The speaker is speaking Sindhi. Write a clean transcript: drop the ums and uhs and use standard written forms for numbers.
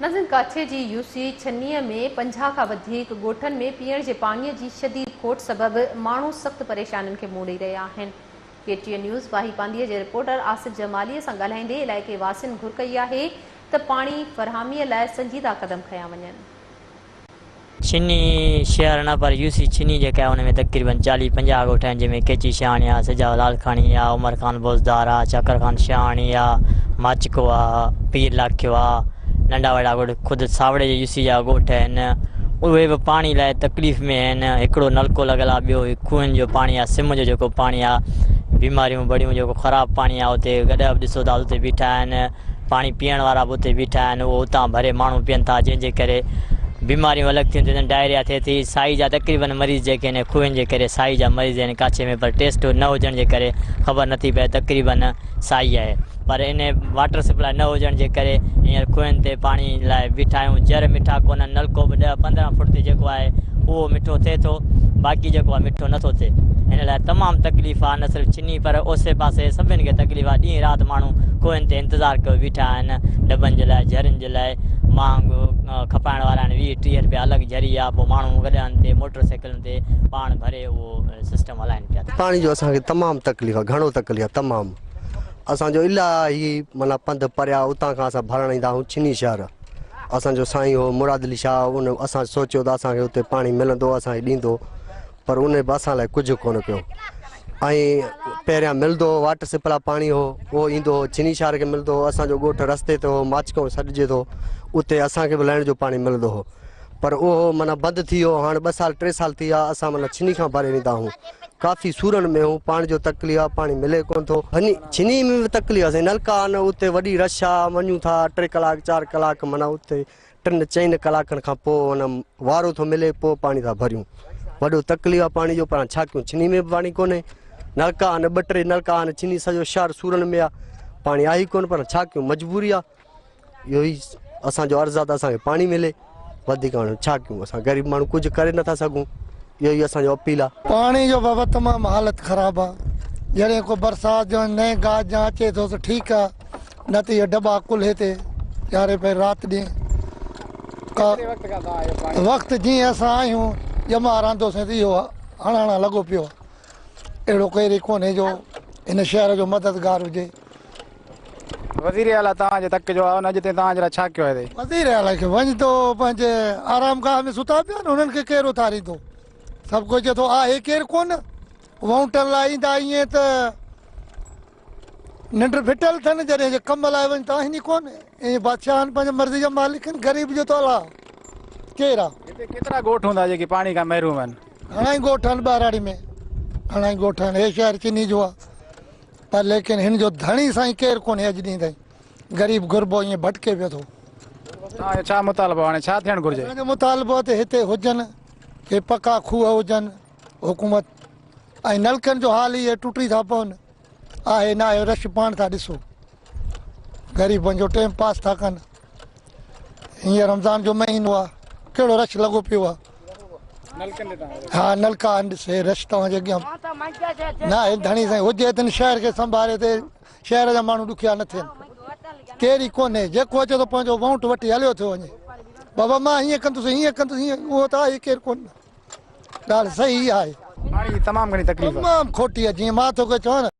ناظرين ڪاڇي جي يوسي ڇنيء ۾ 50 کان وڌيڪ ڳوٺن ۾ پيئڻ جي پاڻي جي شديد کوٽ سبب ماڻهو سخت پريشانين کي منهن ڏئي رهيا آهن. ڪي ٽي اين نيوز واهي پانڌيء جي رپورٽر آصف جمالي سان ڳالهائيندي علائقي واسين گهر ڪئي آهي ته پاڻي فراهمي لاء سنجيده قدم کنيا وڃن. ڇني شهر نه پر يو سي ڇني جيڪا آهي ان ۾ تقريبن 40 50 ڳوٺ آهن جنهن ۾ ڪيچي شاهاڻي آ، سجاول لالکاڻي آ، عمر خان بوزدار آ، چاڪر خان شاهاڻي آ، ماچڪو آ، پير لاکيو آ، ننڍا وڏا ڳوٺ خود ساوڙي جي يو سي جا ڳوٺ آهن اهي به پاڻي لاء تڪليف ۾ آهن هڪڙو نلڪو لڳل آ ٻيو هي کوهن جو پاڻي آ سم جو جيڪو پاڻي آ بيماريون بڙيون جيڪو خراب پاڻي آ اتي گڏهه به ڏسو ٿا اتي بيٺا آهن. پاڻي پيئڻ وارا به اتي بيٺا آهن اهو اتان ڀري ماڻهو پيئن ٿا جنهن جي ڪري بيماريون الڳ ٿيون ٿين ڊائريا ٿئي ٿي سائي جا تقريبن مريض جيڪي آهن کوهن جي ڪري سائي جا مريض آهن ڪاڇي ۾ پر ٽيسٽ نه هجڻ جي ڪري خبر نٿي پئي تقريبن سائي آهي پر ان واٽر سپلاء نه هجڻ جي ڪري هينئر کوهن تي پاڻي لاء بيٺا آهيون جر مٺا ڪونهن نلڪو به 10 15 فوٽ تي جيڪو آهي اهو مٺو ٿئي ٿو باقي جيڪو آهي مٺو نٿو ٿئي هن لاء تمام تڪليف آهي نه صرف ڇني پر اوسي پاسي سڀن کي تڪليف آهي ڏينهن رات ماڻهو کوهن تي انتظار ڪيو بيٺا آهن ڊٻن جي لاء جهرين جي لاء مهانگو کپائڻ وارا آهن 20 30 رپيا الڳ جهري آهي پوء ماڻهو گڏهن تي موٽر سائيڪلن تي پاڻ ڀري اهو سسٽم هلائن پيا. پاڻي جو اسان کي تمام تڪليف آهي گهڻو تڪليف آهي تمام اسان جو الاهي معنيٰ پنڌ پريا اتان کان اسان ڀرڻ ايندا آهيون ڇني شهر اسان جو سائين هو مراد علي شاهه ان اسان سوچيو ته اسان کي اتي پاڻي ملندو اسان کي ڏيندو پر ان به اسان لاء ڪجهه ڪونه ڪيو ۽ پهريان ملندو هو واٽر سپلاء پاڻي هو اهو ايندو هو ڇني شهر کي ملندو هو اسان جو ڳوٺ رستي تي هو ماڇڪو سڏجي ٿو اتي اسان کي به لهڻ جو پاڻي ملندو هو پر اهو معنيٰ بند ٿي ويو هاڻ 2 سال 3 سال ٿي ويا اسان معنيٰ ڇني کان ڀري ويندا آهيون ڪافي سورن ۾ هون پاڻي جو تڪليف آهي پاڻي ملي ڪونه ٿو ڇني ۾ به تڪليف آهي سائين نلڪا آهن اتي وڏي رش آهي وڃون ٿا 3 ڪلاڪ 4 ڪلاڪ معنيٰ اتي ٽن چئن ڪلاڪن کان پوء ان وارو ٿو ملي پوء پاڻي ٿا ڀريون وڏو تڪليف آ پاڻي جو پر ڇا ڪيون ڇني ۾ به پاڻي ڪونهي نلڪا آهن ٻه ٽي نلڪا آهن ڇني سڄو شهر سورن ۾ آ پاڻي آهي ڪونه پر ڇا ڪيون مجبوري آ اهو ئي اسان جو عرض آ ته اسان کي پاڻي ملي وڌيڪ هاڻي ڇا ڪيون اسان غريب ماڻهو ڪجهه ڪري نٿا سگهون اهو ئي اسان جو اپيل آ. پاڻي جو بابا تمام حالت خراب آ جڏهن ڪو برسات جو نئين گاج جا اچي ٿو ته ٺيڪ آ نه ته اهي ڊٻا ڪلهي تي چاري پئي رات ڏينهن ڪا وقت جيئن اسان آهيون ڄمار آندوسين ته اهو هڻ هڻ لڳو پيو آهي اهڙو ڪير ئي ڪونهي جو هن شهر جو مددگار هجي. وزير اعليٰ توهان جي تڪ جو آهي ان اڄ تائين توهان جي لاء ڇا ڪيو آهي؟ وزير اعليٰ کي وڃ ته پنهنجي آرام گاهه ۾ ستا پيا آهن انهن کي ڪير اٿاريندو سڀ ڪو چئي ٿو آهي ڪير ڪونه وونٽن لاء ايندا ائين ته ننڊ ڦٽل اٿن جڏهن جي ڪم لاء وڃ ته آهن ئي ڪونه. اهي بادشاهه آهن پنهنجي مرضي جا مالڪ آهن غريب جو ته الاء ڪير آ. هتي ڪيترا ڳوٺ هوندا جيڪي پاڻي کان محروم آهن؟ گهڻا ئي ڳوٺ آهن ٻهراڙي ۾ گهڻا ئي ڳوٺ آهن. هي شهر چني جو آ پر ليڪن هن جو ڌڻي سائين ڪير ڪونهي اڄ ڏينهن تائين غريب غربو ائين ڀٽڪي پيو ٿو. توهان جو ڇا مطالبو آهي هاڻي ڇا ٿيڻ گهرجي؟ اسان جو مطالبو آ ته هتي هجن ڪي پڪا کوهه هجن حڪومت ۽ نلڪن جو حال اهي ٽٽي ٿا پون. آهي نه آهي رش پاڻ ٿا ڏسو غريبن جو ٽيم پاس ٿا ڪن هينئر رمضان جو مهينو آ ڪهڙو رش لڳو پيو آ ها نلڪا آهن ڏس هي رش توهان جي اڳيان نه آهي ڌڻي سائين هجي ته شهر کي سنڀاري ته شهر جا ماڻهو ڏکيا نه ٿين ڪير ئي ڪونهي جيڪو اچي ٿو پنهنجو وونٽ وٺي هليو ٿيو وڃي بابا مان هيئن ڪندس هيئن ڪندس هيئن اهو ته آهي ڪير ڪونه ڳالهه صحيح آهي. پاڻي جي تمام گهڻي تڪليف آهي. تمام کوٽي آهي جيئن مان توکي چوان نه.